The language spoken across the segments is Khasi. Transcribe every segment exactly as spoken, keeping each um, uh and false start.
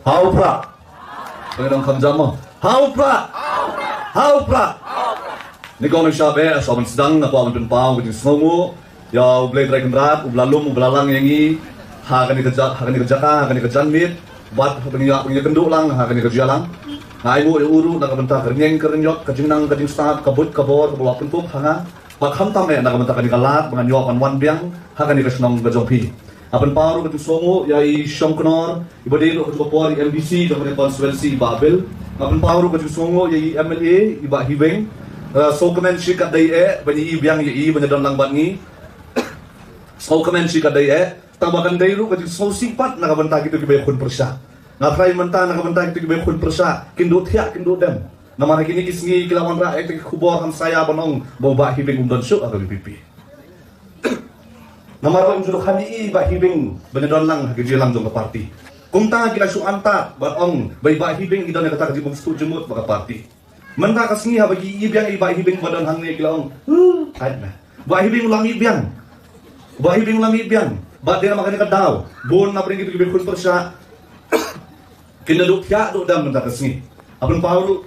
Ha u Prah. Pynlong kham jam mo. Ha u Prah. Ha u Prah. Nyngkong nyngshap eh, sa ban sdang nga kwah ban pynpaw ka jingsngewnguh ïa U Blei Trai Kynrad uba la lum uba la lang ïa ngi ha kane ka jaka, ha kane ka jaka, ha kane ka janmiet. Bad ha kane ka, kane ka kynduh lang, ha kane ka jia lang. Nga ainguh ïa u ruh na ka bynta ka rynïeng ka rynïot, ka jingnang ka jingstad, ka buit ka bor kaba la pynkup ha nga. Bad khamtam eh na ka bynta kane ka lad ba ngan ïoh ban wan biang ha kane ka shnong ka jong phi. Nga pynpaw ruh ka jingsngewnguh ïa i Shongknor iba dei ruh ha kajuh ka por i MDC jong kane ka constituency i Bah Bill. Nga pynpaw ruh ka jingsngewnguh ïa i MLA i Bah Hiweng. Eh, sngewkmen shikatdei eh ban ïohi biang ïa i ban ïadon lang bad ngi. Sngewkmen shikatdei eh. Tang ba kan dei ruh ka jingsngewsih pat na ka bynta kito kiba ïakhun pyrshah. Nga tharai mynta na ka bynta kito kiba ïakhun pyrshah kin duh thiah kin duh dem. Namar ha kine ki sngi ki la wanrah ïa kita ki khubor hamsaïa ban ong ba u Bah Hiweng um don shuh ha ka VPP. Namar ba um ju kham ïohi i Bah Hiweng ban ïadon lang ha ka jingïalang jong ka party. Kumta ki la shu antad ban ong ba i Bah Hiweng i don ïa kata ka jingbymsngewthuh jingmut bad ka party. Mynta ka sngi haba ki ïohi biang i Bah Hiweng ba don hangne ki la ong, "Huh, ait me. Bah Hiweng u la mih biang. Bah Hiweng u la mih biang." Bad dei namar kane ka daw bun na pdeng kito kiba ïakhun pyrshah kin da duh thiah duh dem mynta ka sngi. Nga pynpaw ruh,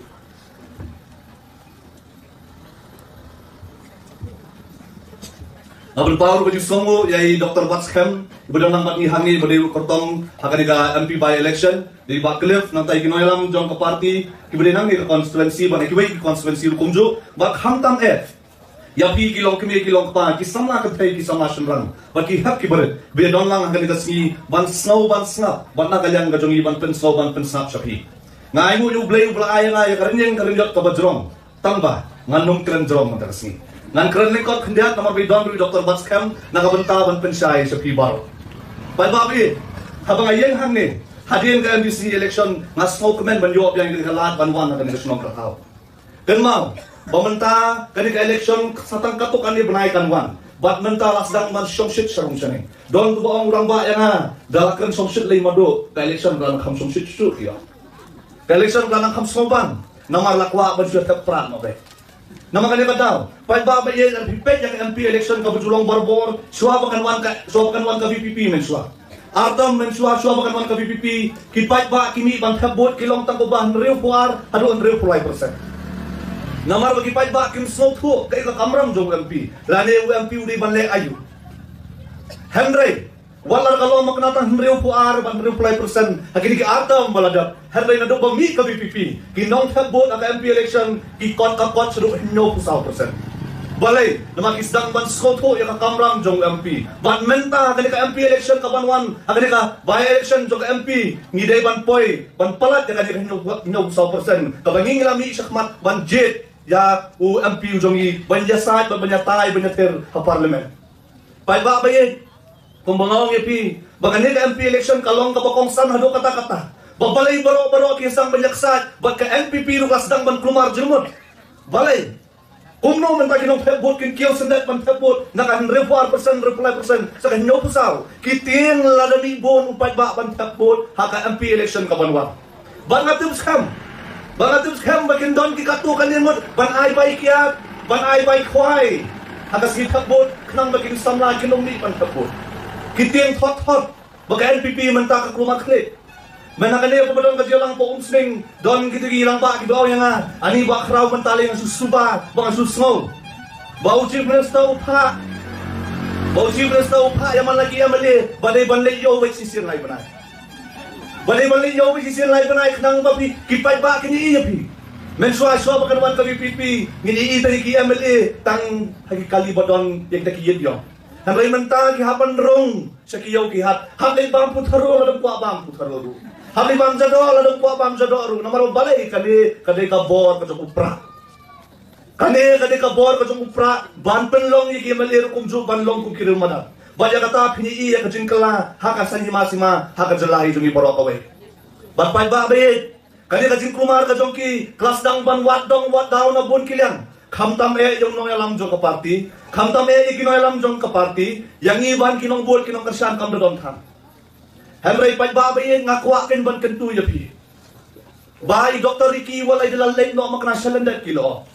nga pynpaw ruh ka jingsngewnguh ïa i Doktor Batskhem iba don lang bad ngi hangne, iba dei ruh kyrtong ha kane ka MP by election. Dei i Bah Cliff, nangta ïa ki nongïalam jong ka party kiba dei nangne ka constituency bad na kiwei ki constituency ruh kumjuh. Bad khamtam eh ïa phi ki longkmie ki longkpa, ki samla kynthei ki samla shynrang bad ki hep ki barit ba ïadon lang ha kane ka sngi ban sngew ban sngap bad na ka liang ka jong ngi ban pynsngew ban pynsngap sha phi. Nga ainguh ïa U Blei uba la ai ïa nga ïa ka rynïeng ka rynïot kaba jrong. Tang ba ngan ym kren jrong mynta ka sngi. Ngan kren lyngkot khyndiat namar ba i don ruh i Doktor Batskhem na ka bynta ban pynshai sha phi baroh. Paidbah ba ïeit, haba nga ïeng hangne hadien ka MDC election nga sngewkmen ban ïoh biang ïa ka lad ban wan ha kane ka shnong ka thaw. Kynmaw ba mynta kane ka election sa tang katto katne bnai kan wan bad mynta la sdang ban shongshit sha rung shaneng. Don kiba ong u rangbah ïa nga, da la kren shongshit lei madu, ka election ka la nang kham shongshit shuh ïa. Ka election ka la nang kham sngewbang. Namar la kwah ban shu thep prah noh beit. Namar kane ka daw, paidbah ba ïeit, phi peit ïa ka MP election kaba ju long barabor shuwa ba kan wan ka, shuwa ba kan wan ka VPP mynshuwa. Ar term mynshuwa shuwa ba kan wan ka VPP, ki paidbah ki mih ban thep vote ki long tang kumba hynriewphew ar haduh hynriewphew lai percent. Namar ba ki paidbah kim sngewthuh kaei ka kamram jong u MP lane u MP u dei ban leh aïu. Hynrei wat la ka long mynta tang hynriewphew ar bad hynriewphew lai percent ha kine ki ar term ba la dep. Hynrei naduh ba mih ka VPP, ki nongthep vote ha ka MP election ki kot ka kot shaduh hynñiewphew saw percent. Balei? Namar ki sdang ban sngewthuh ïa ka kamram jong u MP. Bad mynta ha kane ka MP election ka ban wan, ha kane ka by election jong ka MP, ngi dei ban poi ban palat ïa kane ka hynñiewphew saw percent kaba ngi ngi la mih shakhmat ban jied ïa u MP u jong ngi ban ïasaid bad ban ïatai ban ïathir ha Parliament. Paidbah ba ïeit, kumba nga ong ïa phi ba kane ka MP election ka long kaba kongsan haduh katta katta. Ba balei baroh baroh ki sdang ban ïaksaid bad ka NPP ruh ka sdang ban kulmar jingmut. Balei? Kumno mynta ki nongthep vote kin kiew syndet ban thep vote na ka hynriewphew ar percent, hynriewphew lai percent sha ka hynñiewphew saw? Ki tieng lada mih bun u paidbah ban thep vote ha ka MP election ka ban wan. Bad nga tip skhem, bad nga tip skhem ba kin don ki katto katne ngut ban ai bai kiad, ban ai bai khwai ha ka sngi thep vote khnang ba ki samla kin ym mih ban thep vote. Ki tieng thot thot ba ka NPP mynta ka kulmar khlieh. Mynta kane ba don ka jingïalang pa Umsning, don kito ki rangbah kiba ong ïa nga, ani Bah Khraw mynta lei nga shu suba ba nga shu sngew ba u Chief Minister u phah, ba u Chief Minister u phah ïa man la ki MLA ba dei ban leit ïoh wei shisien lai bnai. Ba dei ban leit ïoh wei shisien lai bnai khnang ba phi ki paidbah kin ïohi ïa phi. Mynshuwa shuwa ba kan wan ka VPP ngin ïohi tang ïa ki MLA tang ha ki kali ba don ïa kita ki ïit ïong. Hynrei mynta ki hap ban rung sha ki ïew ki hat. Hap leit bam putharu la dang kwah bam putharu ruh. Hap leit bam jadoh la dang kwah bam jadoh ruh. Namar balei? Kane ka dei ka bor ka jong u Prah. Kane ka dei ka bor ka jong u Prah ban pynlong ïa ki MLA ruh kumjuh ban long kum ki riew madan. Bad ïa kata phin ïohi ïa ka jingkylla ha ka saiñ hima sima ha ka jylla hi jong ngi baroh kawei. Bad paidbah ba ïeit, kane ka jingkulmar ka jong ki ka la sdang ban wad dong wad daw na bun ki liang. Khamtam eh ïa u nongïalam jong ka party, khamtam eh ïa ki nongïalam jong ka party, ïa ngi ban ki nongbud ki nongkyrshan kam da don than. Hynrei paidbah ba ïeit, nga kwah kein ban kyntu ïa phi ba i Doktor Ricky wat la i da la leit noh makna sha lyndet ki lyoh,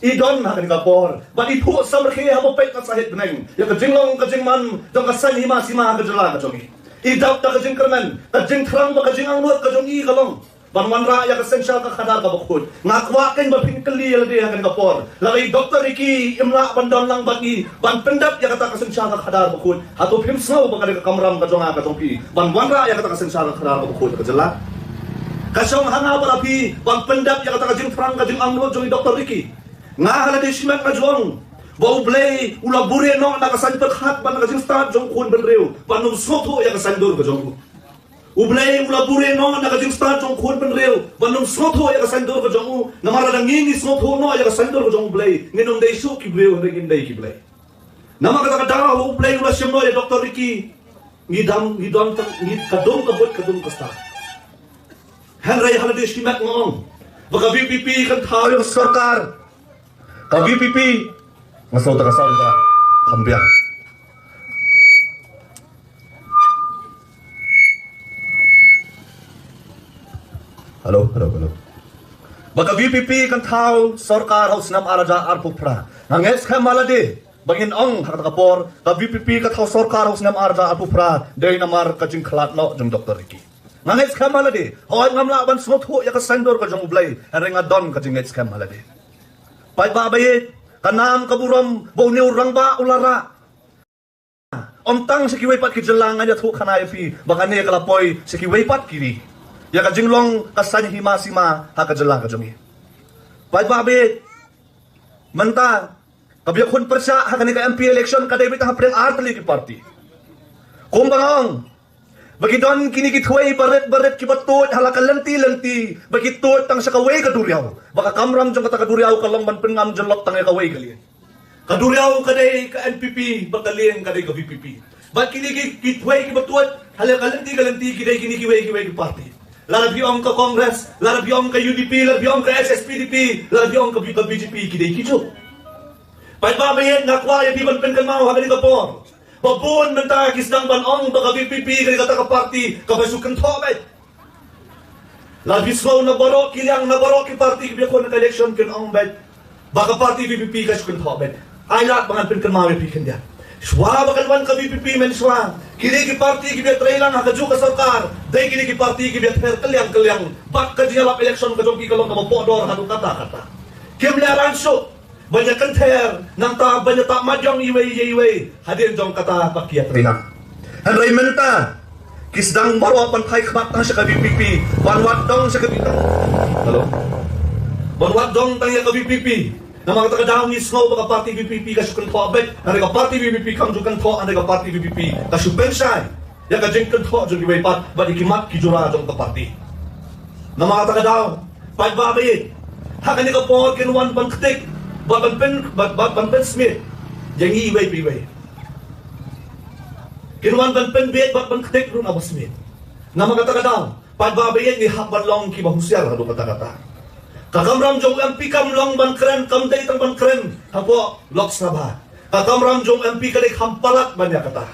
i don ha kane ka por bad i phuh samrkhie haba peit ka sahit bneng ïa ka jinglong ka jingman jong ka saiñ hima sima ha ka jylla ka jong ngi. I dap da ka jingkyrmen, ka jingthrang bad ka jingangnud ka jong i ka long ban wanrah ïa ka synshar ka khadar kaba khuid. Nga kwah kein ba phin kylli ïa lade ha kane ka por. Lada i Doctor Ricky im lah ban don lang bad ngi ban pyndep ïa kata ka synshar ka khadar kaba khuid, hato phim sngew ba ka dei ka kamram ka jong nga ka jong phi ban wanrah ïa kata ka synshar ka khadar kaba khuid ka jylla? Ka shong ha nga bad ha phi ban pyndep ïa kata ka jingthrang ka jingangnud jong i Doctor Ricky. Nga ha lade shimet nga ju ong ba U Blei u la buhrieh noh na ka saiñ pyrkhat bad na ka jingstad jong u khun bynriew ban ym sngewthuh ïa ka saiñdur ka jong u. U Blei u la buhrieh noh na ka jingstad jong u khun bynriew ban ym sngewthuh ïa ka saiñdur ka jong u. Namar lada ngi ngi sngewthuh noh ïa ka saiñdur ka jong U Blei, ngin ym dei shuh ki briew, hynrei ngin dei ki blei. Namar kata ka daw U Blei u la shim noh ïa Doctor Ricky. Ngi dang, ngi don tang, ngi ka dum ka buit ka dum ka stad. Hynrei ha lade shimet nga ong ba ka VPP kan thaw ïa ka sorkar. Ka VPP, nga sngewthuh ka sorkar kham biang. Hello, hello, hello. Ba ka VPP kan thaw sorkar ha u snem ar hajar arphew phra. Nga ngeit skhem ha lade ba ngin ong ha kata ka por ka VPP ka thaw sorkar ha u snem ar hajar arphew phra dei namar ka jingkhlad noh jong Doctor Ricky. Nga ngeit skhem ha lade, hooid ngam lah ban sngewthuh ïa ka saiñdur ka jong U Blei, hynrei nga don ka jingngeit skhem ha lade. Paidbah ba ïeit, ka nam ka burom ba une u rangbah u la rah. Ym tang sha kiwei pat ki jylla, ngan ïathuh khana ïa phi ba kane ka la poi sha kiwei pat ki ri. Ïa ka jinglong ka saiñ hima sima ha ka jylla ka jong ngi. Paidbah ba ïeit, mynta kaba ïakhun pyrshah ha kane ka MP election ka dei beit hapdeng ar tylli ki party. Kumba nga ong ba ki don kine ki thwei barit barit kiba tuid ha la ka lynti lynti, ba ki tuid tang sha kawei ka duriaw, ba ka kamram jong kata ka duriaw ka long ban pynngam jyllop tang ïa kawei ka lieng. Ka duriaw ka dei ka NPP, ba ka lieng ka dei ka VPP. Ba kine ki, ki thwei kiba tuid ha la ka lynti ka lynti ki dei kine kiwei kiwei ki party. Lada phi ong ka Congress, lada phi ong ka UDP, lada phi ong ka HSPDP, lada phi ong ka B-, ka BJP, ki dei kijuh. Paidbah ba ïeit, nga kwah ïa phi ban pynkynmaw ha kane ka por ba bun mynta ki sdang ban ong ba ka VPP ka dei kata ka party kaba shu kynthoh beit. Lada phi sngew na baroh ki liang, na baroh ki party kiba ïakhun ha ka election kin ong beit ba ka party VPP ka shu kynthoh beit. Ai lad ba ngan pynkynmaw ïa phi khyndiat. Shuwa ba kan wan ka VPP mynshuwa, kine ki party kiba ïatrei lang ha kajuh ka sorkar dei kine ki party kiba ïather kylliang kylliang bad ka jingïalap election ka jong ki ka long kaba pohdor haduh katta katta. Kim lehrain shuh ban ïa kynther, nangta ban ïa tap mat jong iwei ïa iwei hadien jong kata ba ki ïatrei lang. Hynrei mynta ki sdang baroh ban phai khmat tang sha ka VPP, ban wad dong sha ka VPP. Hello. Ban wad dong tang ïa ka VPP. Namar kata ka daw ngi sngew ba ka party VPP ka shu kynthoh beit, hynrei ka party VPP kam ju kynthoh, hynrei ka party VPP ka shu pynshai ïa ka jingkynthoh jong kiwei pat bad ïa ki mat ki jura jong ka party. Namar kata ka daw, paidbah ba ïeit, ha kane ka por kin wan ban ktik bad ban pyn, bad, bad ban pynsmit ïa ngi iwei pa iwei. Kin wan ban pynbeit bad ban ktik ruh na ba smit. Namar kata ka daw, paidbah ba ïeit, ngi hap ban long kiba husiar haduh katta katta. Ka kamram jong u MP kam long ban kren, kam dei tang ban kren hapoh Lok Sabha. Ka kamram jong u MP ka dei kham palat ban ïa kata.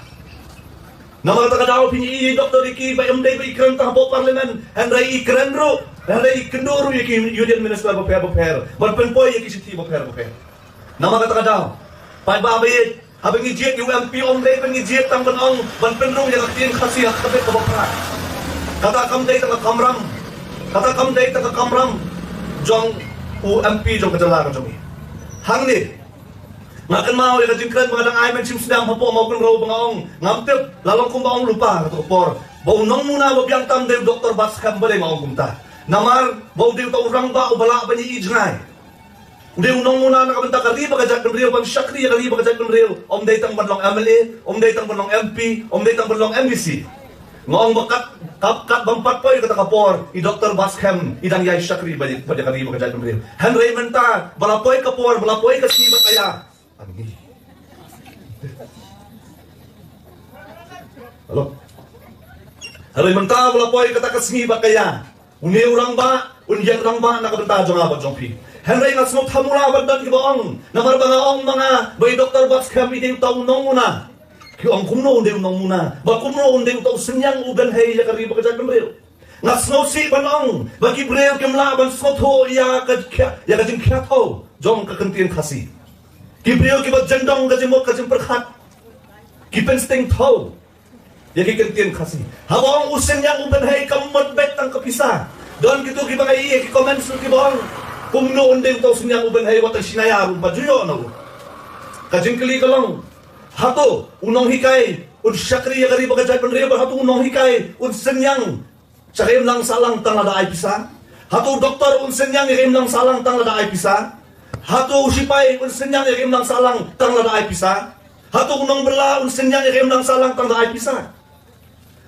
Namar kata ka daw phin ïohi Doctor Ricky ba ym dei ba i kren tang hapoh Parliament, hynrei i kren ruh, hynrei i kynduh ruh ïa ki Union Minister bapher bapher ban pynpoi ïa ki shithi bapher bapher. Namar kata ka daw, paidbah ba ïeit, haba ngi jied ïa u MP ym dei ba ngi jied tang ban ong ban pynrung ïa ka ktien Khasi ha ka bynta kaba phra. Kata kam dei tang ka kamram, kata kam dei tang ka kamram jong u MP jong ka jylla ka jong ngi. Hangne nga kynmaw ïa ka jingkren ba nga dang ai mynshem snem hapoh Mawkynrew ba nga ong, ngam tip la long kumba ong lypa ha kato ka por, ba u nongmuna ba biang tam dei u Doctor Batskhem, balei nga ong kumta? Namar ba u dei uta u rangbah uba lah ban ïohi jngai. U dei u nongmuna na ka bynta ka ri bad ka jaitbynriew, ban shakri ïa ka ri bad ka jaitbynriew. Ym dei tang ban long MLA, ym dei tang ban long MP, ym dei tang ban long MDC. Nga ong ba kat, kat, kat bym pat poi kata ka por, i Doctor Batskhem i dang ïai shakri bad, bad ïa ka ri bad ka jaitbynriew. Hynrei mynta ba la poi ka por, ba la poi ka sngi bad ka ïa. Hello. Hynrei mynta ba la poi kata ka sngi bad ka ïa, une u rangbah un ïeng rangbah na ka bynta jong nga bad jong phi. Hynrei nga sngewthuh mula ban don kiba ong, namar ba nga ong ma nga ba i Doctor Batskhem i dei uta u nongmuna. Ki ong kumno un dei u nongmuna, ba kumno un dei uta u synñiang u kynhei ïa ka ri bad ka jaitbynriew. Nga sngewsih ban ong ba ki briew kim lah ban sngewthuh ïa ka khia-, ïa ka jingkhia thew jong ka ktien Khasi. Ki briew kiba jyndong ka jingmut ka jingpyrkhat, ki pynsting thew. Ïa ki kyntien Khasi. Haba ong u Synñiang u Bynhei kam mut beit tang ka pisa. Don kito kiba nga ïohi ïa ki comments ruh kiba ong, kumno un dei uta u Synñiang u Bynhei wat tang shi naya ruh ba ju ïoh na u. Ka jingkylli ka long, hato u nonghikai un shakri ïa ka ri bad ka jaitbynriew, bad hato u nonghikai un synñiang sha ka imlang sahlang tang lada ai pisa? Hato u doktor un synñiang ïa ka imlang sahlang tang lada ai pisa? Hato u sipai un synñiang ïa ka imlang sahlang tang lada ai pisa? Hato u nongbylla un synñiang ïa ka imlang sahlang tang lada ai pisa?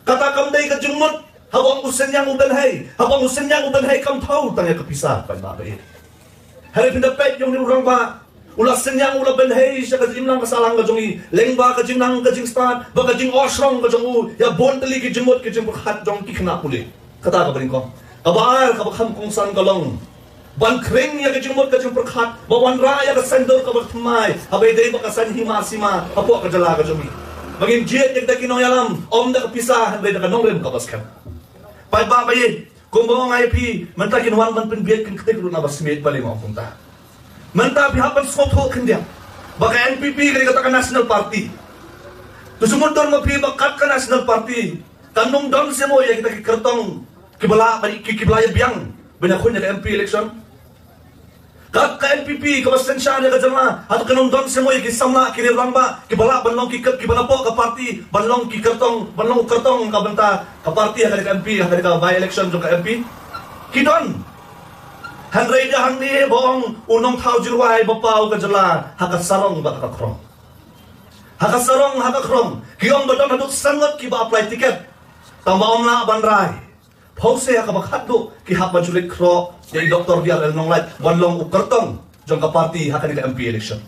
Kata kam dei ka jingmut. Haba ong u Synñiang u Bynhei, haba ong u Synñiang u Bynhei kam thaw tang ïa ka pisa, paidbah ba ïeit. Hynrei phin da peit ïa une u rangbah, u la synñiang, u la bynhei sha ka imlang ka sahlang ka jong i lyngba ka jingnang ka jingstad bad ka jingohshrong ka jong u ïa bun tylli ki jingmut ki jingpyrkhat jong ki khynnah pule. Kata kaba nyngkong. Kaba ar kaba kham kongsan ka long ban khring ïa ka jingmut ka jingpyrkhat, ba wanrah ïa ka saiñdur kaba thymmai, haba ïadei bad ka saiñ hima sima hapoh ka jylla ka jong i. Ba ngin jied ïa kita ki nongïalam ym da ka pisa hynrei da ka nongrim kaba skhem. Paidbah ba ïeit, kumba ong nga ïa phi, mynta kin wan ban pynbieit kin ktik ruh na ba smiej, balei nga ong kumta? Mynta phi hap ban sngewthuh khyndiat ba ka N P P ka dei kata ka National Party. To sngewthuh ma phi ba kat ka National Party kan ym don shuh mo ïa kita ki kyrtong kiba la, ki, kiba la ïa biang ban ïakhun ïa ka M P election. Kat ka N P P kaba synshar ïa ka jylla, hato kan ym don shuh mo ïa ki samla, ki riew rangbah kiba lah ban long ki kyr-, kiba napoh ka party ban long ki kyrtong, ban long u kyrtong ka bynta ka party ha ka M P, ha ka by election jong ka M P? Ki don. Hynrei da hangne ba ong u nongthaw jingrwai ba paw ka jylla ha ka sarong bad ha ka khrong. Ha ka sarong ha ka khrong ki ong ba don haduh san ngut kiba apply ticket, tangba ym lah ban rai. Phewse ha kaba khatduh ki hap ban shu leit khroh ïa i Doktor B R L Nonglait ban long u kyrtong jong ka party ha kane ka M P election.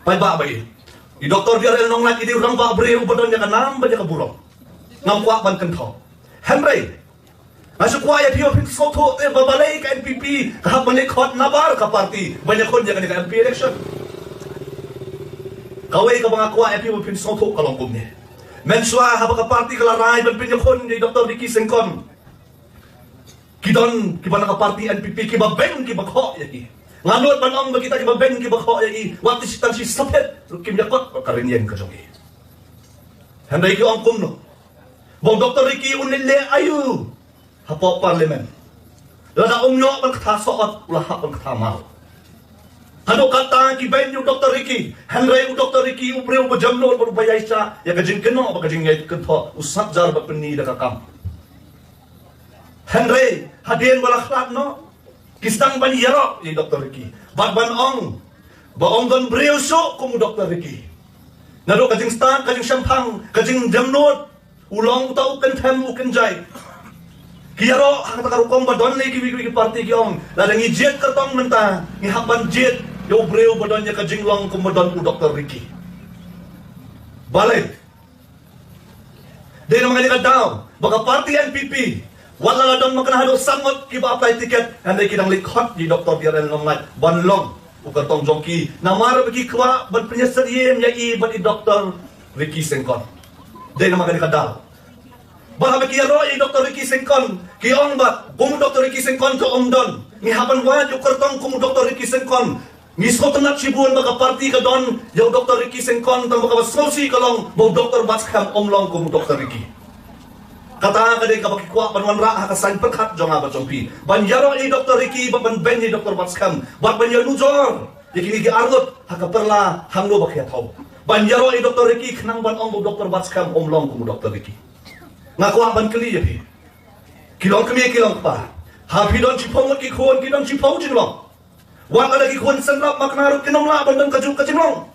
Paidbah ba ïeit, i Doktor B R L Nonglait i dei u rangbah briew uba don ïa ka nam bad ïa ka burom. Ngam kwah ban kynthoh. Hynrei nga shu kwah ïa phi ba phin sngewthuh te ba balei ka N P P ka hap ban leit khot nabar ka party ban ïakhun ïa kane ka M P election. Kawei kaba nga kwah ïa phi ba phin sngewthuh ka long kumne. Mynshuwa haba ka party ka la rai ban pynïakhun ïa i Doktor Ricky Syngkon, ki don kiba na ka party N P P kiba beiñ kiba khoh ïa ki. Nga nud ban ong ba kita kiba beiñ kiba khoh ïa ki, wat tang shi, tang shi saphet ruh kim ïakot bad ka rynïeng ka jong ki. Hynrei ki ong kumno? Ba u Doktor Ricky un leit leh aïu hapoh Parliament? Lada um ïoh ban ktha soh, u la hap ban ktha maw. Haduh katta ki beiñ ïa u Doktor Ricky, hynrei u Doktor Ricky u briew ba jemnud bad uba ïaishah ïa ka jingkynnoh bad ka jingïakynthoh, u sngap jar bad pynni da ka kam. Hynrei hadien ba la khlad noh, ki sdang ban ïaroh ïa i Doktor Ricky bad ban ong ba ym don briew shuh kum u Doktor Ricky. Naduh ka jingstad, ka jingshemphang, ka jingjemnud, u long uta u kynthem u kynjai. Ki ïaroh ha kata ka rukom ba don lei kiwei kiwei ki party ki ong, lada ngi jied kyrtong mynta ngi hap ban jied ïa u briew ba don ïa ka jinglong kumba don u Doktor Ricky. Balei? Dei namar kane ka daw ba ka party N P P, wat la la don ma ka na haduh san ngut kiba apply ticket, hynrei ki dang leit khot ïa i Doktor B R L Nonglait ban long u kyrtong jong ki, namar ba ki kwah ban pynïasyriem ïa i bad i Doktor Ricky Syngkon. Dei namar kane ka daw ba haba ki ïaroh ïa i Doktor Ricky Syngkon, ki ong ba kum u Doktor Ricky Syngkon to ym don, ngi hap ban wad ïa u kyrtong kum u Doktor Ricky Syngkon. Ngi sngewtynnat shibun ba ka party ka don ïa u Doktor Ricky Syngkon, tangba kaba sngewsih ka long ba u Doktor Batskhem um long kum u Doktor Ricky. Kata ka dei kaba ki kwah ban wanrah ha ka saiñ pyrkhat jong nga bad jong phi, ban ïaroh ïa i Doktor Ricky bad ban beiñ ïa i Doktor Batskhem bad ban ïanujor ïa kine ki arngut ha ka pyrla hangno ba ki ïathaw, ban ïaroh ïa i Doktor Ricky khnang ban ong ba u Doktor Batskhem um long kum u Doktor Ricky. Nga kwah ban kylli ïa phi, ki long kmie ki long kpa, ha phi don shiphew ngut ki khun, ki don shiphew jinglong. Wat lada ki khun synrap makna ruh kin ym lah ban don kajuh ka jinglong.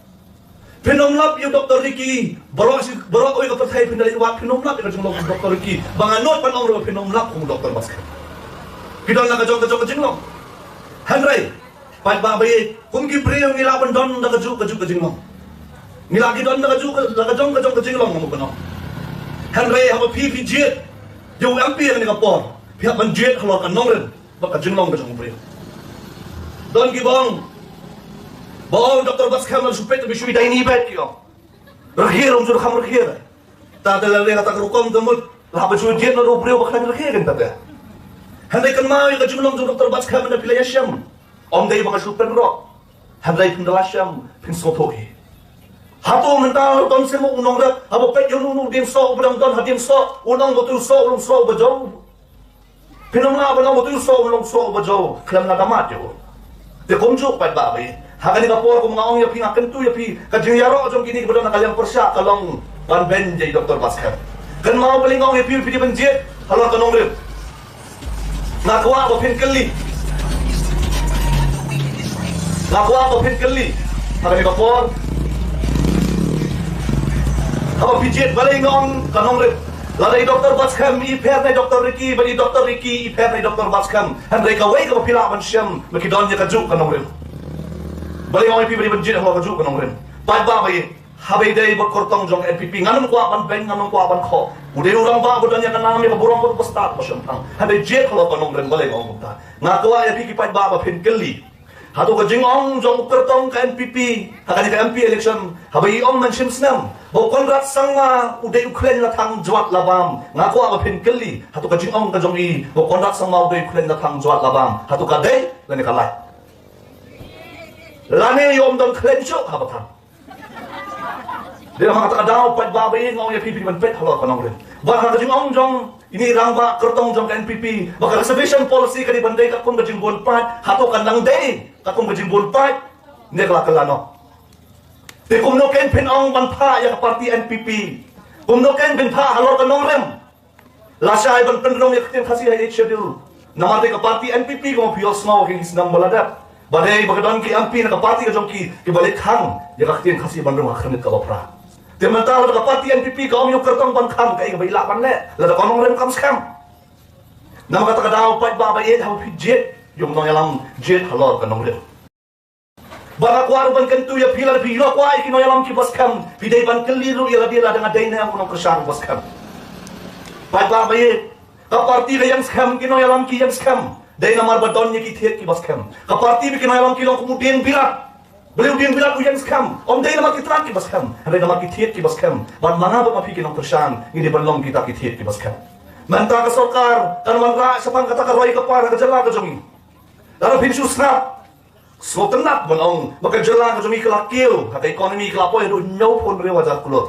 Phin ym lap ïa u Doktor Ricky, baroh shi, baroh kawei ka pyrthei phin da leit wad, phin ym lap ïa ka jinglong u Doktor Ricky. Ba nga nud ban ong ruh phin ym lap kum u Doktor Batskhem. Ki don la ka jong ka jong ka jinglong. Hynrei paidbah ba ïeit, kum ki briew ngi lah ban don da kajuh kajuh ka jinglong. Ngi lah ki don da kajuh ka, da ka jong ka jong ka jinglong, nga mut ban ong. Hynrei haba phi phi jied ïa u M P ha kane ka por, phi hap ban jied halor ka nongrim bad ka jinglong ka jong u briew. Don kiba ong ba u Doktor Batskhem la shu peit, te phi shu ïa dei ni beit, ki ong. Rkhiar, um ju kham rkhiar. Ta te la leh kata ka rukom te mut la hap ban shu jied noh u briew ba khlaiñ rkhiar, kan ta te. Hynrei kynmaw ïa ka jinglong jong u Doktor Batskhem, hynrei phi la ïashem. Ym dei ba nga shu pynroh, hynrei phin da la shem phin sngewthuh hi. Hato mynta don seh mo u nongrep, haba peit ïa uno uno u dieng soh uba dang don ha dieng soh, u nong ba tu soh, u long soh uba jong. Phin ym lah ban ong ba tu soh, u long soh uba jong. Khlem nga da mad ïa u. Te kumjuh pat ba ba ïa. Ha kane ka por kum nga ong ïa phi, nga kyntu ïa phi, ka jingïaroh jong kine kiba don ha ka liang pyrshah ka long ban beiñ ïa i Doktor Batskhem. Kynmaw balei nga ong ïa phi, phi dei ban jied halor ka nongrim. Nga kwah ba phin kylli. Nga kwah ba phin kylli. Ha kane ka por, haba phi jied, balei nga ong ka nongrim? Lada i Doktor Batskhem i pher na i Doktor Ricky, bad i Doktor Ricky i pher na i Doktor Batskhem, hynrei kawei kaba phi lah ban shem, ba ki don ïa kajuh ka nongrim. Balei nga ong ïa phi ba dei ban jied halor kajuh ka nongrim? Paidbah ba ïeit, haba ïadei bad kyrtong jong N P P, ngan ym kwah ban beiñ, ngan ym kwah ban khoh. U dei u rangbah ba don ïa ka nam, ïa ka burom bad ba stad ba shemphang. Hynrei jied halor ka nongrim, balei nga ong kumta? Nga kwah ïa phi ki paidbah ba phin kylli. Hato ka jingong jong u kyrtong ka N P P ha kane ka M P election, haba i ong mynshem snem ba u Conrad Sangma u dei u khleiñ la thang jwat la bam, nga kwah ba phin kylli, hato ka jingong ka jong i ba u Conrad Sangma u dei u khleiñ la thang jwat la bam, hato ka dei lane ka lai? Lane i ong don khleiñ shuh haba thang. Dei namar kata ka daw, paidbah ba ïeit, nga ong ïa phi, phi ban peit halor ka nongrim. Bad ha ka jingong jong ine i rangbah kyrtong jong ka N P P ba ka reservation policy ka dei ban dei katkum ka jingbun paid, hato kan nang dei katkum ka jingbun paid? Ne ka la kylla noh. Te kumno kein phin ong ban phah ïa ka party N P P? Kumno kein phin phah halor ka nongrim? Lashai ban pynrung ïa ka ktien Khasi ha Eighth Schedule. Namar dei ka party N P P, kumba phi ïohsngew ha ki snem ba la dep, ba dei ba ka don ki M P na ka party ka jong ki kiba leit khang ïa ka ktien Khasi ban rung ha ka khyrnit kaba phra. Te mynta lada ka party N P P ka ong ïa u kyrtong ban khang, kaei kaba i lah ban leh lada ka nongrim kam skhem? Namar kata ka daw, paidbah ba ïeit, haba phi jied ïa u nongïalam, jied halor ka nongrim. Ba nga kwah ruh ban kyntu ïa phi, lada phi ïoh kwah ïa ki nongïalam kiba skhem, phi dei ban kylli ruh ïa lade lada nga dei ne em u nongkyrshan uba skhem. Paidbah ba ïeit, ka party ka ïeng skhem, ki nongïalam ki ïeng skhem. Dei namar ba don ïa ki thied kiba skhem. Ka party bad ki nongïalam ki long kum u dieng bilat. Balei u dieng bilat u ïeng skhem? Ym dei namar ki tnat kiba skhem, hynrei namar ki thied kiba skhem. Bad ma nga bad ma phi ki nongkyrshan ngi dei ban long kita ki thied kiba skhem. Mynta ka sorkar kan wanrah shaphang kata ka roi ka par ha ka jylla ka jong ngi. Lada phin shu sngap, sngewtynnat ban ong ba ka jylla ka jong ngi ka la kiew, ha ka economy ka la poi haduh hynñiewphew hynriew hajar klur.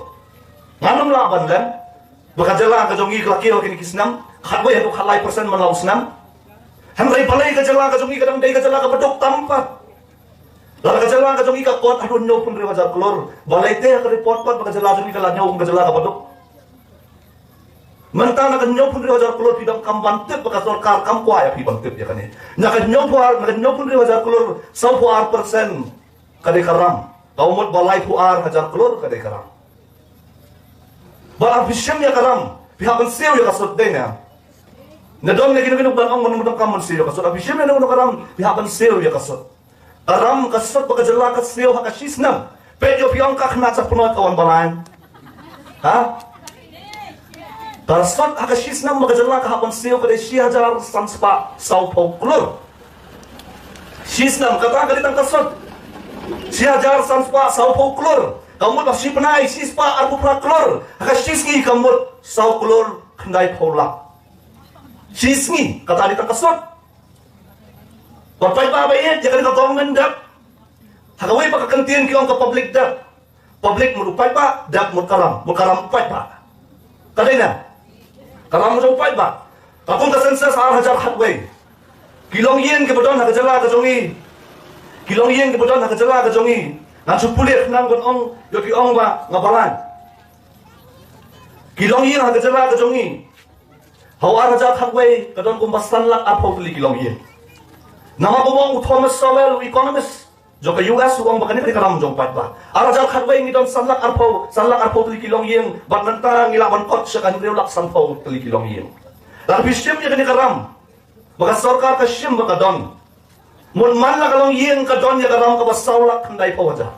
Ngan ym lah ban lem ba ka jylla ka jong ngi ka la kiew ha kine ki snem, khatwei haduh khatlai percent man la u snem. Hynrei balei ka jylla ka jong ngi ka dang dei ka jylla kaba duk tam pat? Lada ka jylla ka jong ngi ka kot haduh hynñiewphew hynriew hajar klur, balei te ha ka report pat ba ka jylla jong ngi ka la ñiew kum ka jylla kaba duk? Mynta na ka hynñiewphew hynriew hajar klur phi donkam ban tip ba ka sorkar kam kwah ïa phi ban tip ïa kane. Na ka hynñiewphew ar, na ka hynñiewphew hynriew hajar klur, sawphew ar percent ka dei ka ram. Ka mut ba laiphew ar hajar klur ka dei ka ram. Bad haba phi shim ïa ka ram, phi hap ban siew ïa ka sut, dei ne em? Ne don ne kino kino ban ong ban, ban donkam ban siew ïa ka sut? Haba phi shim ïa kano kano ka ram, phi hap ban siew ïa ka sut. Ka ram, ka sut ba ka jylla ka siew ha ka shi snem, peit ïoh phi ong ka khynnah ka pynnoh ka wan ba lai? Ha? Ka sut ha ka shi snem ba ka jylla ka hap ban siew ka dei shi hajar san spah sawphew klur. Shi snem, kata ka dei tang ka sut. Shi hajar san spah sawphew klur. Ka mut ba shi bnai, shi spah arphew phra klur. Ha ka shi sngi ka mut saw klur khyndaiphew lak. Shi sngi, kata dei tang ka sut. Bad paidbah ba ïeit, ïa kane ka government debt, ha kawei pat ka kyntien ki ong ka public debt. Public mut u paidbah, debt mut ka ram, mut ka ram u paidbah. Ka dei ne em? Ka ram u paidbah. Katkum ka census ar hajar khatwei, ki longïing kiba don ha ka jylla ka jong ngi, ki longïing kiba don ha ka jylla ka jong ngi, ngan shu pule khnang ban ong ïoh phi ong ba nga balang. Ki longïing ha ka jylla ka jong ngi ha u ar hajar khatwei ka don kumba san lak arphew tylli ki longïing. Namar kumba ong u Thomas Sowell, u economist jong ka U S, u ong ba kane ka dei ka ram jong paidbah. Ar hajar khatwei ngi don san lak arphew, san lak arphew tylli ki longïing, bad mynta ngi lah ban kot sha ka hynriew lak sanphew tylli ki longïing. Lada phi shim ïa kane ka ram ba ka sorkar ka shim ba ka don, mut man la ka longïing ka don ïa ka ram kaba saw lak khyndaiphew hajar.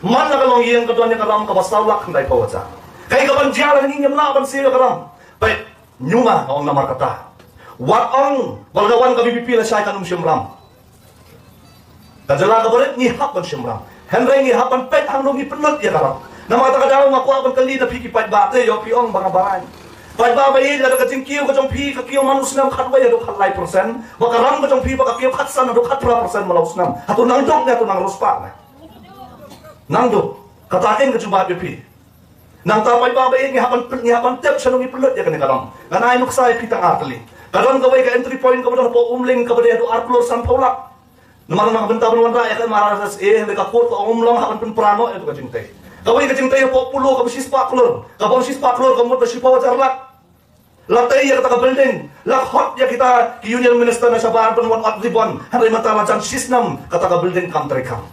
Man la ka longïing ka don ïa ka ram kaba saw lak khyndaiphew hajar. Kaei kaban jia lada ngim lah ban siew ïa ka ram? Peit, ñiuma nga ong namar kata. Wat ong ba lada wan ka V P P lashai kan ym shim ram. Ka jylla kaba rit ngi hap ban shim ram. Hynrei ngi hap ban peit hangno ngi pynlut ïa ka ram. Namar kata ka daw nga kwah ban kylli na phi ki paidbah, te ïoh phi ong ba nga balang. Paidbah ba ïeit, lada ka jingkiew ka jong phi ka kiew man u snem khatwei haduh khatlai percent, bad ka ram ka jong phi ba ka kiew khatsan haduh khatphra percent man la u snem, hato nang duk ne hato nang riewspah ne? Nang duk. Kata kein ka jubab ïa phi. Nangta paidbah ba ïeit, ngi hap ban pyn-, ngi hap ban tip shano ngi pynlut ïa kane ka ram. Ngan ai nuksa ïa phi tang ar tylli. Ka don kawei ka entry point kaba don hapoh Umling kaba dei haduh ar klur sanphew lak. Namar na ka bynta ban wanrah ïa ka M R S S A, hynrei ka court ka ong ym long, hap ban pynpra noh ïa ka jingtei. Kawei ka jingtei hapoh Polo kaba shispah klur. Kaba ong shispah klur ka mut ba shiphew hajar lak. La tei ïa kata ka building, la khot ïa kita ki union minister na shabar ban wan ot ribbon, hynrei mynta la jan shisnem kata ka building kam treikam.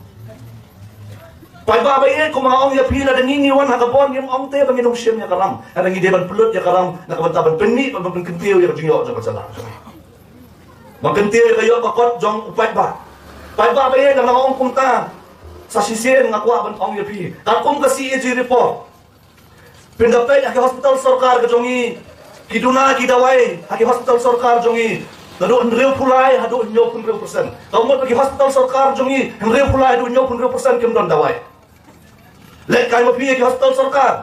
Paidbah ba ïeit, kumba nga ong ïa phi, lada ngi ngi wan ha ka bor, ngim ong te ba ngin ym shim ïa ka ram, hynrei ngi dei ban pynlut ïa ka ram na ka bynta ban pynmih, ban pynkyntiew ïa ka jingïoh jong ka jylla, ban kyntiew ïa ka ïoh ka kot jong u paidbah. Paidbah ba ïeit, lada nga ong kumta, sa shisien nga kwah ban ong ïa phi, katkum ka C A G report. Phin da peit ha ki hospital sorkar ka jong ngi, ki duna ki dawai ha ki hospital sorkar jong ngi, naduh hynriewphew lai haduh hynñiewphew hynriew percent. Ka mut ha ki hospital sorkar jong ngi, hynriewphew lai haduh hynñiewphew hynriew percent kim don dawai. Leit kai ma phi ha ki hospital sorkar.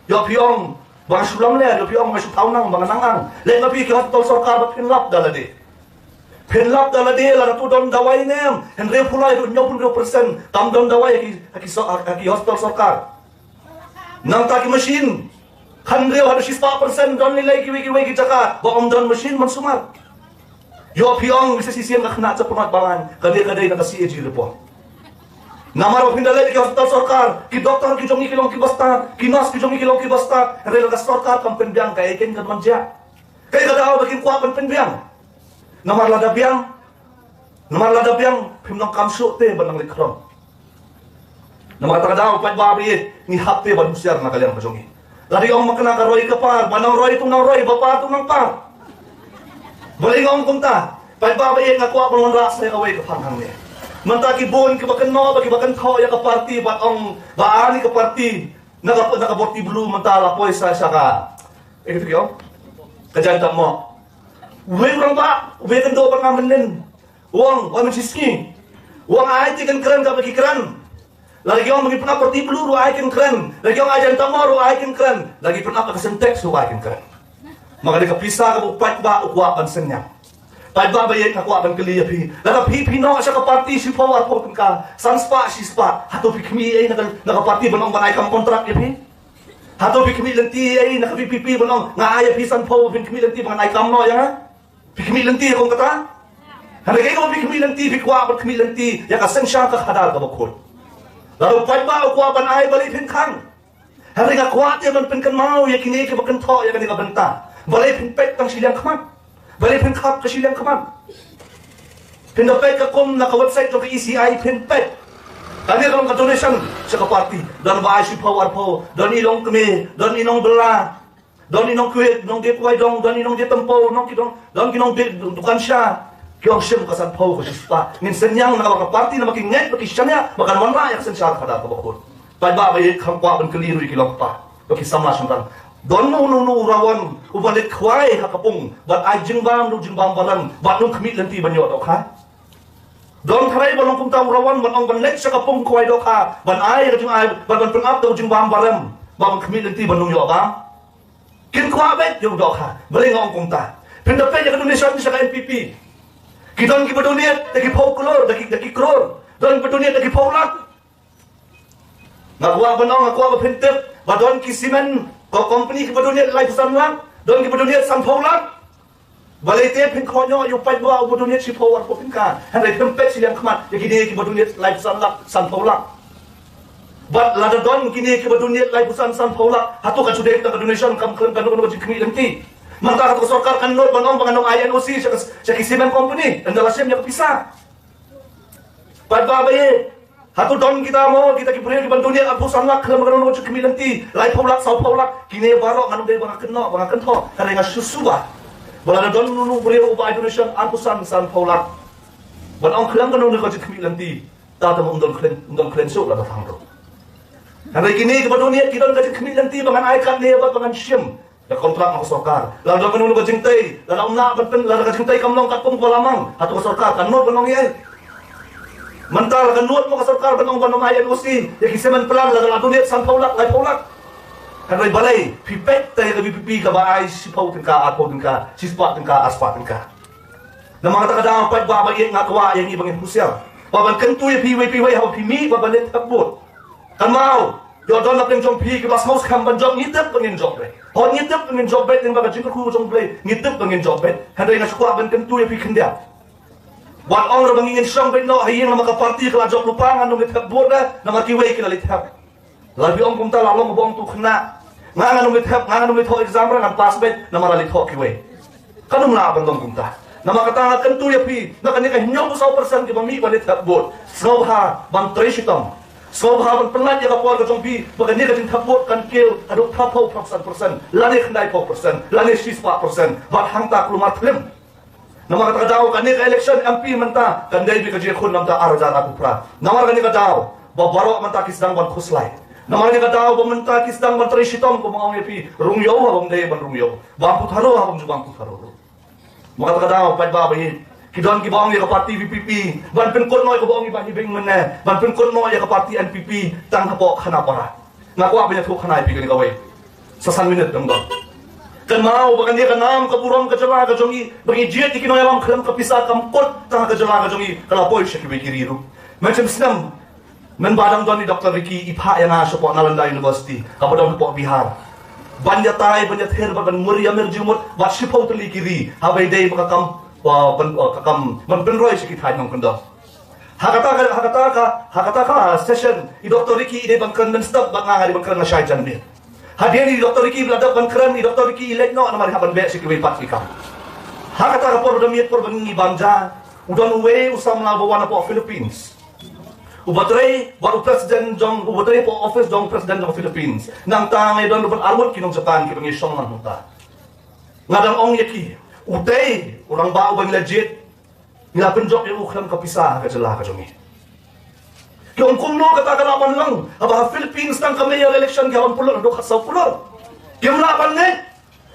Ïoh phi ong ba nga shu lamler, ïoh phi ong ba nga shu thaw nang, ba nga nang ang. Leit ma phi ha ki hospital sorkar bad phin lap da lade. Phin lap da lade, lada tu don dawai ne em, hynriewphew lai haduh hynñiewphew hynriew percent kam don dawai ha ki, ha ki so-, ha ki hospital sorkar. Nangta ki machine, hynriew haduh shispah percent don lei lei kiwei kiwei ki jaka ba ym don machine ban sumar. Ïoh phi ong, sa shisien ka khynnah ka pynwad balang, ka dei, ka dei na ka C A G report. Namar ba phin da leit ki hospital sorkar, ki doktor ki jong ngi ki long kiba stad, ki nurse ki jong ngi ki long kiba stad, hynrei la ka sorkar kam pynbiang, kaei kein ka don jia. Kaei ka daw ba kim kwah ban pynbiang? Namar lada biang, namar lada biang, phim nang kam shuh te ban nang leit khrong. Namar kata ka daw paidbah ba ïeit, ngi hap te ban husiar na ka liang ka jong ngi. Lada ong ma kane ka roi ka par, ba nang roi tu nang roi, ba par tu nang par. Balei nga ong kumta? Paidbah ba ïeit, nga kwah ban wanrah sa ïa kawei ka phang hangne. Mynta ki bun kiba kynnoh, ba kiba kynthoh ïa ka party, ba ong ba ani ka party na ka, na ka boti blue, mynta la poi sa sha ka, eh, kito ki ong, ka Jaiñtia Mohd. Uwei u rangbah, uwei u kynduh bad nga mynnin, u ong, wan mynshisngi, u ong ai te kin kren kaba ki kren. Lada ki ong ba ki pynap party blue ruh ai kin kren. Lada ki ong ai Jaiñtia Mohd ruh ai kin kren. Lada ki pynap ka Sintex ruh ai kin kren. Ma ka dei ka pisa kaba u paidbah u kwah ban synñiang. Paidbah ba ïeit, nga kwah ban kylli ïa phi. Lada phi, phi noh sha ka party shiphew arphew tyngka, san spah shispah, hato phi khmih ei na ka, na ka party ban ong ban ai kam kontrak ïa phi? Hato phi khmih lynti ei na ka V P P ban ong nga ai ïa phi sanphew, phin khmih lynti ba ngan ai kam noh ïa nga? Phi khmih lynti kum kata? Hynrei kaei kaba phi khmih lynti, phi kwah ban khmih lynti ïa ka synshar ka khadar kaba khuid. Lada u paidbah u kwah ban ai, balei phin khang? Hynrei nga kwah te ban pynkynmaw ïa kine kiba kynthoh ïa kane ka bynta. Balei phin peit tang shiliang khmat? Balei phin khap ka shiliang khmat? Phin da peit ka kum na ka website jong ka E C I, phin peit. Kane ka long ka donation sha ka party. Don ba ai shiphew arphew, don i longkmie, don i nongbylla, don i nongkwah, nongdie kwai dong, don i nongdie tympew, nong ki dong, don ki nongdie dukan sha. Ki ong shim ka sanphew, ka shispah. Ngin synñiang na ka party namar ki ngeit ba ki shaniah ba kan wanrah ïa ka synshar khadar kaba khuid. Paidbah ba ïeit, kham kwah ban kylli ruh ïa ki longkpa, ba ki samla shynrang. Don uno uno u rawon uba leit khwai ha ka pung bad ai jingbam, u jingbam balang, bad um khmih lynti ban ïoh dohkha? Don tharai ba long kumta u rawon ban ong ban leit sha ka pung khwai dohkha, ban ai ka jingai, bad ban pynap da u jingbam barem, bad ban khmih lynti ban ym ïoh bam? Kin kwah beit ïa u dohkha. Balei nga ong kumta? Phin da peit ïa ka donation sha ka N P P. Ki don kiba donate da ki phew klur, da ki, da ki klur. Don kiba donate da ki phew lak. Nga kwah ban ong, nga kwah ba phin tip ba don ki cement ko-, company kiba donate laiphew san lak, don kiba donate sanphew lak. Balei te phin kohnguh ïa u paidbah uba donate shiphew arphew tyngka, hynrei phim peit shiliang khmat ïa kine kiba donate laiphew san lak, sanphew lak? Bad lada don kine kiba donate laiphew san, sanphew lak, hato ka ju dei ka donation, kam khlem kano kano ka jingkhmih lynti? Mynta hato ka sorkar kan nud ban ong ba ngan ym ai N O C sha ka, sha ki cement company ynda la shim ïa ka pisa? Paidbah ba ïeit, hato don kita mo, kita ki briew kiban donate arphew san lak, khlem kano kano ka jingkhmih lynti, laiphew lak, sawphew lak? Kine baroh ngan ym dei ba nga kynnoh, ba nga kynthoh, hynrei nga shu suba ba lada don uno uno u briew uba ai donation arphew san, sanphew lak, ban ong khlem kano kano ka jingkhmih lynti, ta te mo ym don khlem, ym don khlem shuh lada thang ruh. Hynrei kine kiba donate ki don ka jingkhmih lynti ba ngan ai katne bad ba ngan shim da kontrak na ka sorkar. Lada ka nang ka jingtei, lada ym lah ban pyn, lada ka jingtei kam long katkum kaba la mang, hato ka sorkar kan nud ban ong ei? Mynta la ka nud mo ka sorkar ban ong ban ym ai N O C ïa ki cement plant lada la donate sanphew lak, laiphew lak? Hynrei balei phi peit te ïa ka V P P kaba ai shiphew tyngka, arphew tyngka, shispah tyngka, arspah tyngka? Namar kata ka daw paidbah ba ïeit, nga kwah ïa ngi ba ngin husiar, ba ban kyntu ïa phi iwei pa iwei haba phi mih ba ban leit thep vote. Kan mau Ïoh don na pdeng jong phi kiba sngewskhem ban jop, ngi tip ba ngin jop beit. Hooid, ngi tip ba ngin jop beit, lyngba ka jingkyrkhu jong U Blei ngi tip ba ngin jop beit. Hynrei nga shu kwah ban kyntu ïa phi khyndiat. Wat ong ruh ba ngin shong beit noh ha ïing namar ka party ka la jop lypa, ngan ym leit thep vote re namar kiwei ki la leit thep. Lada phi ong kumta la long ba ong tu khynnah. Nga ngan ym leit thep, nga ngan ym leit thoh exam re, ngan pass beit namar la leit thoh kiwei. Kan ym lah ban long kumta. Namar kata nga kyntu ïa phi, na kane ka hynñiewphew saw percent kiba mih ban leit thep vote, sngewbha ban trei shitom. Sngewbha ban pynlait ïa ka por ka jong phi ba kane ka jingthep vote kan kiew haduh phra phew phra san percent lane khyndai phew percent lane shispah percent, bad hangta kulmar thlem. Namar kata ka daw kane ka election M P mynta kan dei beit ka jingkhun namar ar hajar arphew phra. Namar kane ka daw ba baroh mynta ki sdang ban khuslai. Namar kane ka daw ba mynta ki sdang ban trei shitom, kumba nga ong ïa phi, rung ïew ha bym dei ban rung ïew, bam putharo ha bym ju bam putharo. Namar kata ka daw paidbah ba ïeit, ki don kiba ong ïa ka party V P P, ban pynkut noh ïa kaba ong i Bah Hibing mynne, ban pynkut noh ïa ka party N P P tang hapoh Khanapara. Nga kwah ban ïathuh khana ïa phi kane kawei. Sa san minit dang don. Kynmaw ba kane ka nam ka burom ka jylla ka jong ngi, ba ngi jied ïa ki nongïalam khlem ka pisa, kam kut tang ha ka jylla ka jong ngi, ka la poi sha kiwei ki ri ruh. Mynshem snem, mynba dang don i Doctor Ricky, i phah ïa nga shapoh Nalanda University kaba don hapoh Bihar, ban ïatai, ban ïathir, ban, ban mur ïa mir jingmut bad shiphew tylli ki ri, haba ïadei bad ka kam, uh, ban, uh, ka kam ban pynroi sha ki thaiñ nongkyndong. Ha kata ka, ha kata ka, ha kata ka session, i Doctor Ricky i dei ban kren mynstep bad nga, nga dei ban kren lashai janmiet. Hadien i Doctor Ricky ba la dep ban kren, i Doctor Ricky i leit noh namar i hap ban beh sha kiwei pat ki kam. Ha kata ka por ba dang miet, por ba ngi bam ja, u don uwei u samla uba wan napoh Philippines, uba trei bad u president jong, uba trei hapoh office jong u president jong Philippines. Nangta ngi don ruh bad arngut ki nong Japan kiba ngi shong lang hangta. Nga dang ong ïa ki, utei u rangbah uba ngi la jied, ngi la pynjop ïa u khlem ka pisa ha ka jylla ka jong ngi. Ki ong kumno kata ka lah ban long, haba ha Philippines tang ka mayor election ki hap ban pynlut haduh khatsaw klur. Kim lah ban ngeit.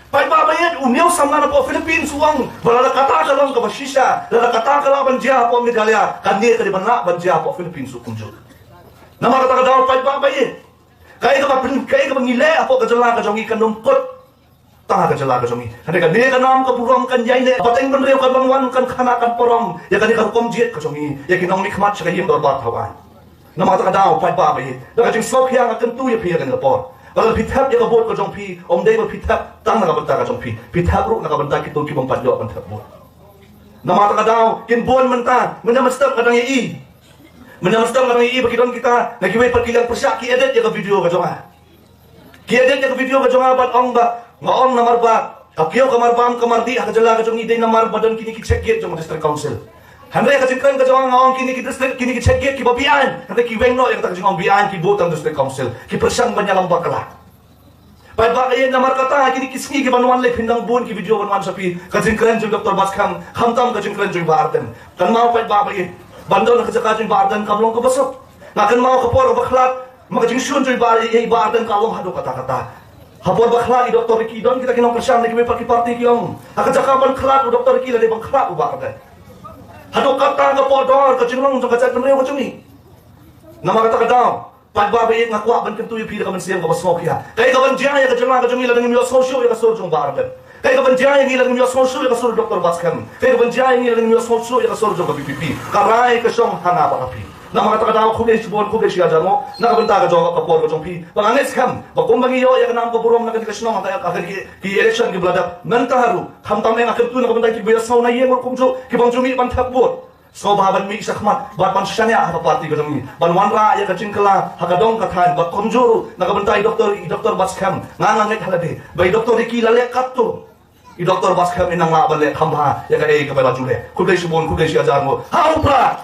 Paidbah ba ïeit, une u samla napoh Philippines u ong ba lada kata ka long kaba shisha, lada kata ka lah ban jia hapoh Meghalaya, kane ka dei ban lah ban jia hapoh Philippines ruh kumjuh. Namar kata ka daw paidbah ba ïeit, kaei kaba pyn-, kaei kaba ngi leh hapoh ka jylla ka jong ngi kan ym kut tang ha ka jylla ka jong ngi. Hynrei kane ka nam ka burom kan ïaineh, pateng bynriew kan ban wan, kan khanah, kan parom ïa kane ka rukom jied ka jong ngi, ïa ki nongmihkhmat sha ka ïing dorbar thawaiñ. Namar kata ka daw paidbah ba ïeit, da ka jingsngewkhia nga kyntu ïa phi ïa kane ka por, ba lada phi thep ïa ka vote ka jong phi, ym dei ba phi thep tang na ka bynta ka jong phi, phi thep ruh na ka bynta kito ki bym pat ïoh ban thep vote. Namar kata ka daw kin bun mynta, mynta mynstep nga dang ïohi, mynta mynstep nga dang ïohi ba ki don kita na kiwei pat ki liang pyrshah ki edit ïa ka video ka jong nga. Ki edit ïa ka video ka jong nga bad ong ba nga ong namar ba ka kiew ka marbam ka mardih ha ka jylla ka jong ngi dei namar ba don kine ki check gate jong district council. Hynrei ka jingkren ka jong nga, nga ong kine ki district, kine ki check gate kiba beaiñ, hynrei ki weng noh ïa kata ka jingong beaiñ, ki buh tang district council, ki pyrshang ban ïalam bakla. Paidbah ba ïeit, namar kata ha kine ki sngi ki ban wan lei phin dang bun ki video ban wan sha phi, ka jingkren jong Doctor Batskhem, khamtam ka jingkren jong Bah Ardent. Kynmaw paidbah ba ïeit, ban don ha ka jaka jong Bah Ardent kam long kaba suk. Nga kynmaw ka por ba khlad, ma ka jingshun jong i Bah, i Bah Ardent ka long haduh katta katta. Ha por ba khlad i Doctor Ricky, don kita ki nongkyrshan na kiwei pat ki party ki ong, ha ka jaka ban khlad u Doctor Ricky lada ban khlad u Bah Ardent. Haduh katta ka poh dor ka jinglong jong ka jaitbynriew ka jong ngi. Namar kata ka daw, paidbah ba ïeit, nga kwah ban kyntu ïa phi da ka mynsiem kaba sngewkhia. Kaei kaban jia ïa ka jylla ka jong ngi lada ngim ïohsngew shuh ïa ka sur jong Bah Ardent? Kaei kaban jia ïa ngi lada ngim ïohsngew shuh ïa ka sur Doctor Batskhem? Kaei kaban jia ïa ngi lada ngim ïohsngew shuh ïa ka sur jong ka V P P? Ka rai ka shong ha nga bad ha phi. Namar kata ka daw khublei shibun, khublei shihajar nguh na ka bynta ka jong ka por ka jong phi. Ba nga ngeit skhem ba kumba ngi ïoh ïa ka nam ka burom na kane ka shnong ha ka, ha ki, ki election kiba la dep, mynta ruh khamtam eh nga kyntu na ka bynta kiba ïohsngew na ïing ruh kumjuh, ki bym ju mih ban thep vote. Sngewbha ban mih shakhmat bad ban shaniah ha ka party ka jong ngi, ban wanrah ïa ka jingkylla ha ka dong ka thaiñ, bad kumjuh ruh na ka bynta i Doctor, i Doctor Batskhem. Nga nga ngeit ha lade ba i Doctor Ricky la leh katto, i Doctor Batskhem in nang lah ban leh kham bha ïa kaei kaba la ju leh. Khublei shibun, khublei shihajar nguh. Ha u Prah!